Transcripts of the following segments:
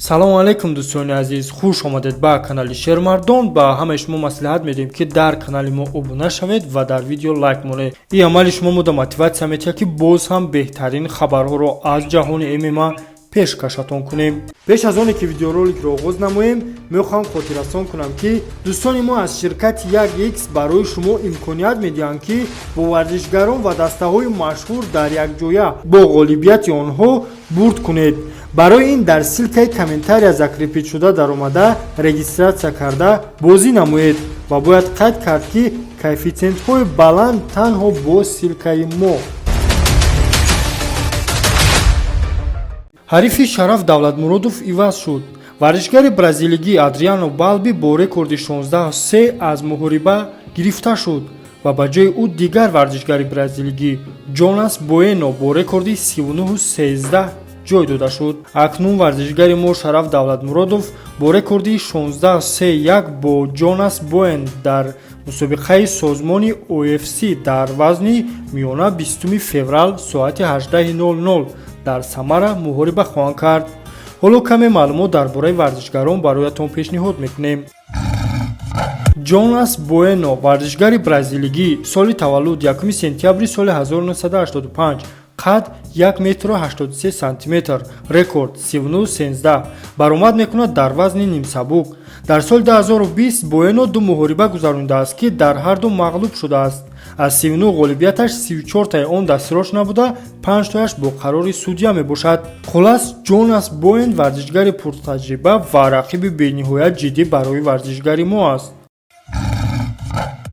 Салому алайкум, дӯстони азиз, хуш омадед ба канали Шермардон. Ба ҳамаи шумо маслиҳат медиҳем, ки дар канали мо обуна шавед ва дар видео лайк монед. Ин амали шумо мода мотиватсия метиҳад, ки боз ҳам беҳтарин хабарҳоро аз ҷаҳони ММА пешкашатон кунем. Пеш аз оне ки видеороликро оғоз намоем, мехоҳам хотиррасон кунам, ки дӯстони мо аз ширкати 1x барои шумо имконият медиҳанд, ки бо варзишгарон ва дастаҳои машҳур дар якҷоя бо ғолибияти онҳо бурд кунед. Барои ин дар ссылкаи комментария закрепить шуда даромада, регистрация карда, бозӣ намоед. Ва бояд қайд кард, ки коэффитсиентҳои баланд танҳо бо ссылкаи мо. Ҳарифи Шараф Давлатмуродов иваз шуд. Варзишгари бразилигӣ Адриано Балби бо рекорди 16-3 аз муҳориба гирифта шуд ва ба ҷои ӯ дигар варзишгари бразилигӣ Ҷонас Боэно бо рекорди 39-13 ҷой дода шуд. Акнун варзишгари мо Шараф Давлатмуродов бо рекорди 16-3-1 бо Ҷонас Боэн дар мусобиқаи созмони UFC дар вазни миёна 20 феврал соати 18:00 дар Самара муҳориба хоҳанд кард. Ҳоло каме маълумот дар бораи варзишгарон бароятон пешниҳод мекунем. Ҷонас Боэно, варзишгари бразилигӣ, соли таваллуд 1 сентябри соли 1985, қад 1 метру 83 сантиметр, рекорд 39-13, баромад мекунад дар вазни нимсабук. Дар соли 2020 Боэно ду муҳориба гузаронидааст, ки дар ҳарду мағлуб шудааст. Аз 39 ғолибияташ 34таи он дастрош набуда, 5тояш бо қарори судья мебошад. Хулас, Ҷонас Боэн варзишгари пуртаҷриба ва рақиби бениҳоят ҷиддӣ барои варзишгари мо аст.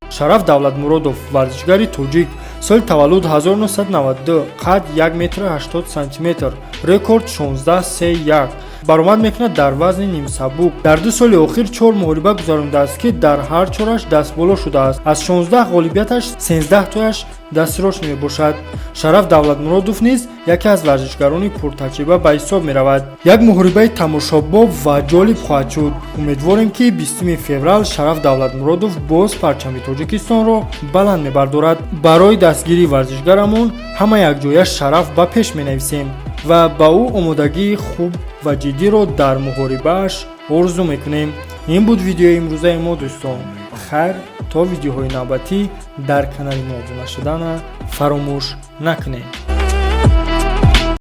Шараф Давлатмуродов, варзишгари тоҷик, соли таваллуд 1992, қад 1 метр 80 сантиметр, рекорд 16-3-1, баромад мекунад дар вазни нимсабук. Дар 2 соли охир чор муҳориба гузаронидааст, ки дар ҳар чораш дастболо шудааст. Аз 16 ғолибияташ 13тояш дастрош мебошад. Шараф Давлатмуродов низ яке аз варзишгарони пуртаҷриба ба ҳисоб меравад. Як муҳорибаи тамошобоб ва ҷолиб хоҳад шуд. Умедворем, ки 20 феврал Шараф Давлатмуродов боз парчами Тоҷикистонро баланд мебардорад. Барои дастгирии варзишгарамон ҳама якҷоя «Шараф ба пеш» менависем ва ба ӯ омодагии хуб ва ҷиддиро дар муҳорибааш орзу мекунем. Ин буд видеои имрӯзаи мо, дӯстон. Хайр, то видеоҳои навбатӣ дар канали мо обуна шудана фаромӯш накунед.